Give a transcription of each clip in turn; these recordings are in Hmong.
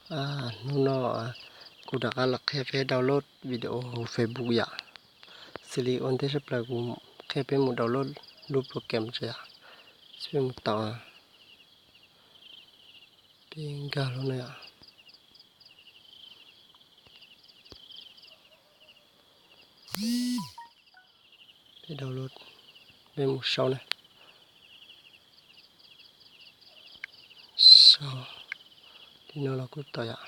Hnub no kuv rov qab los qhia peb download video hauv Facebook yom. Xws li ua ntej tshaj plaws kuv qhia peb mus download lub program tso yom. Peb mus tau, peb nkag lub no yom. Peb download, peb mus sau na. Sau li no los kuj tau yom.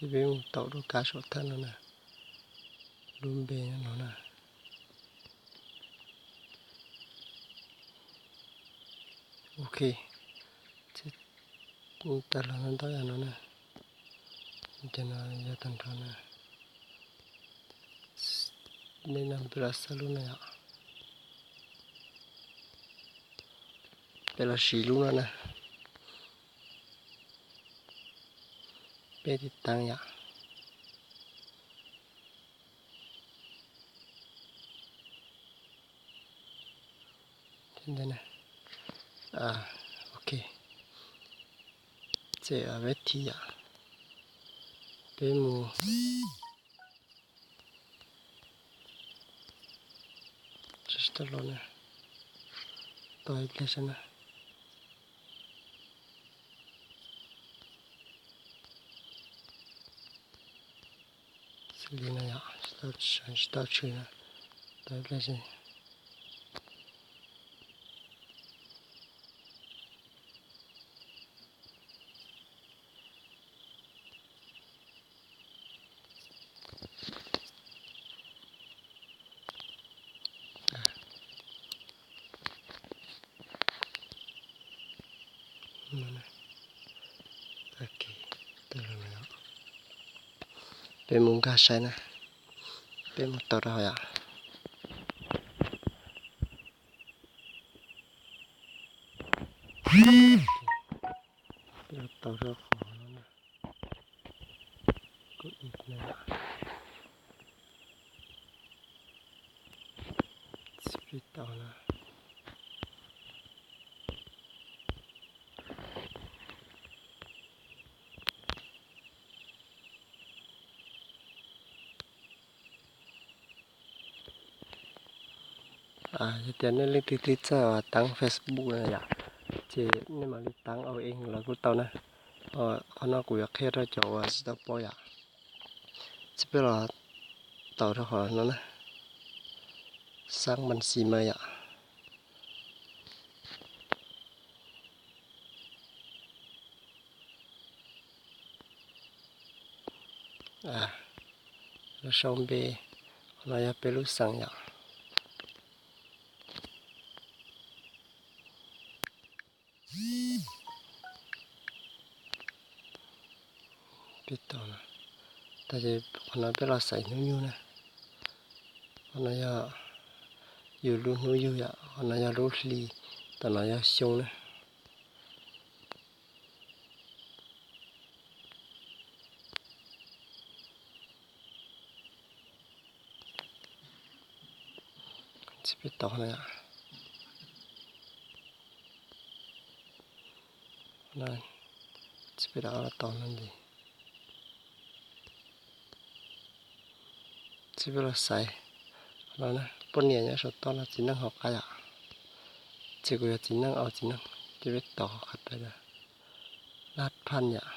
Ces peb mus tau lub kab saum thawj no na, lub npe no na. Ok, tawm los ntawm no na, ces no yog tag nrho na. Nej no peb los xaiv lub no yom. Peb los siv lub no na. Peb tiv taab yom. Ok, ces peb thim yom. Peb mus, tsis tau los na, tos ib pliag xwb na. Xws li no yom, tsis tau tshwm na, tos ib pliag xwb. Peb mus nkag saib na, peb mus tau rau hauv yom. Peb los tau rau qhov no na. Kuj ib na, tsis pib tau na. Yog tias nej leej twg twb txawj taab Facebook na yom, ces nej mam li taab au ees los kuj tau na. Qhov no kuv yuav qhia rau cov uas tsis tau paub yom. Ces peb los tau rau qhov no na, xab mas xis mas yom. Los sau npe, qhov no yog peb lub xeem yom. Peb tau, tas ces qhov no peb los xaiv hnub yug na. Qhov no yog yus lub hnub yug yom, qhov no yog lub hli, tom no yog xyoo na. Tsis peb tau no, tsis peb rov qab los tau no ntxiv. Tsis peb los xaiv no na, poj niam nyob saum toj no txiv neej hauv qab yom. Ces kuv yog txiv neej, au txiv neej, tsis peb tau qhov tas laj phaj yom.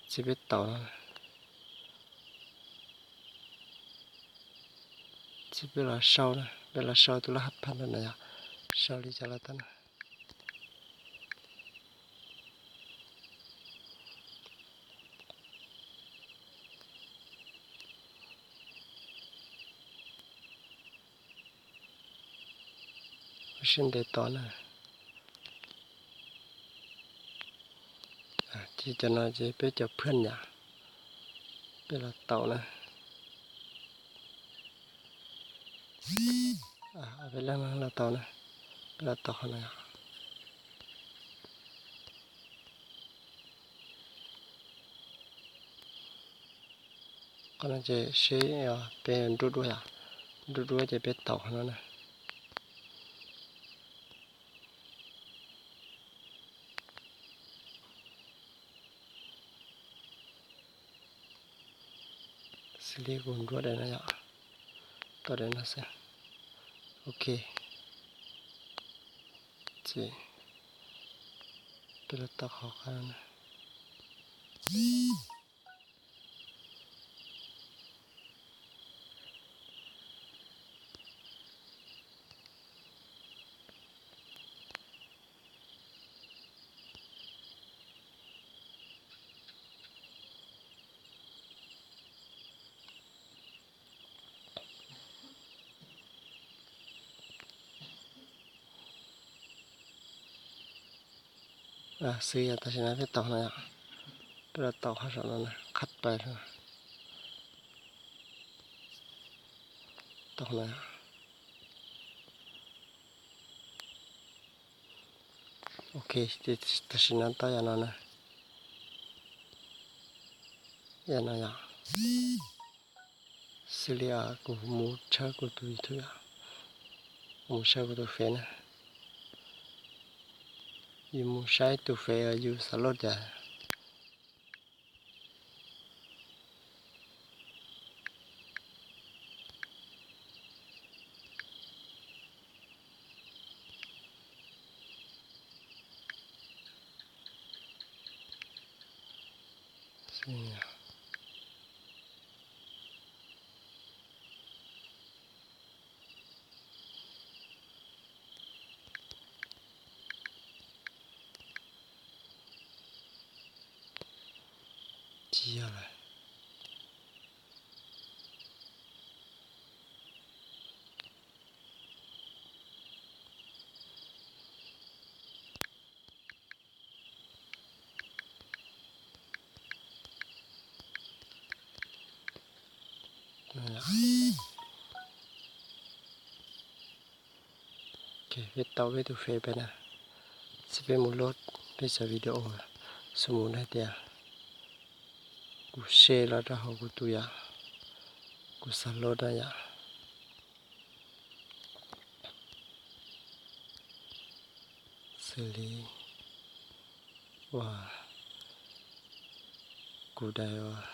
Tsis peb tau no. Tsis peb los sau na, peb los sau tus laj phaj no na yom, sau li cas los tau na. Ua siab ntev tos na. Ces cov no ces peb cov phwj yom, peb los tau na. Peb los tau na, peb los tau qhov no. Qhov no ces seb peb nruab duab yom, nruab duab ces peb tau qhov no na. Li kuv nruab daim no yom, tau daim no xwb. Ok, ces peb los tau qhov qab no na. Xwb yog tam sim no peb tau no yom, peb los tau qhov saum no na, qhab pais tau no. Ok, tam sim no tau yam no na, yam no yom. Xws li kuv mus tshawb kuv tus YouTube, mus tshawb kuv tus Fev na, yus mus saib tus Fev yus xav load tias Tsis yog lawm. Peb tau peb tus Fev peb na, txij peb mus load peb cov video, xws mus hais tias kuv share los rau hauv kuv tus yom, kuv xav load na yom. Xws li uas kuv daim uas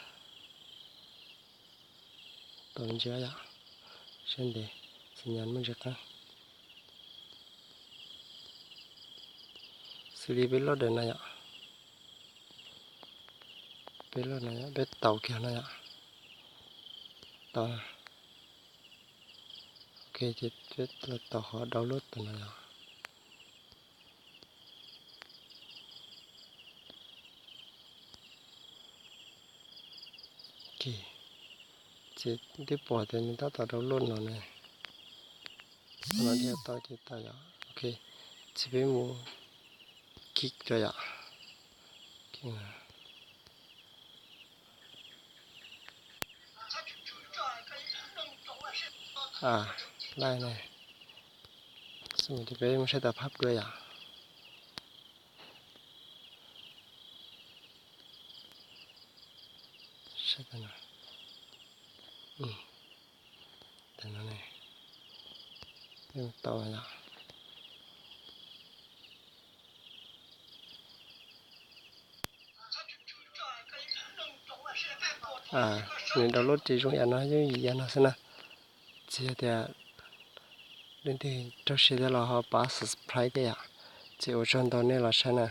tau ntsia yom, saib ntev, xim nyas muaj ntsis qeeb. Xws li peb load daim no yom, peb load no yom, peb tau kiag no yom, tau. Ok, ces peb los tau qhov download tus no yom. Ces twb pom tias nws tab tom download no ne. No thiaj tau ces tau yom. Ok, ces peb mus kis rau yom. Laij ne, xws mus ces peb mus saib tas phab dua yom. Tau yom. Nws download ces zoo yam no, yeej yim yam no xwb na. Tsis yog tias leej twg raug siab thiab los ho pab subscribe thiab yom. Ces ua tsaug ntau nej los saib na.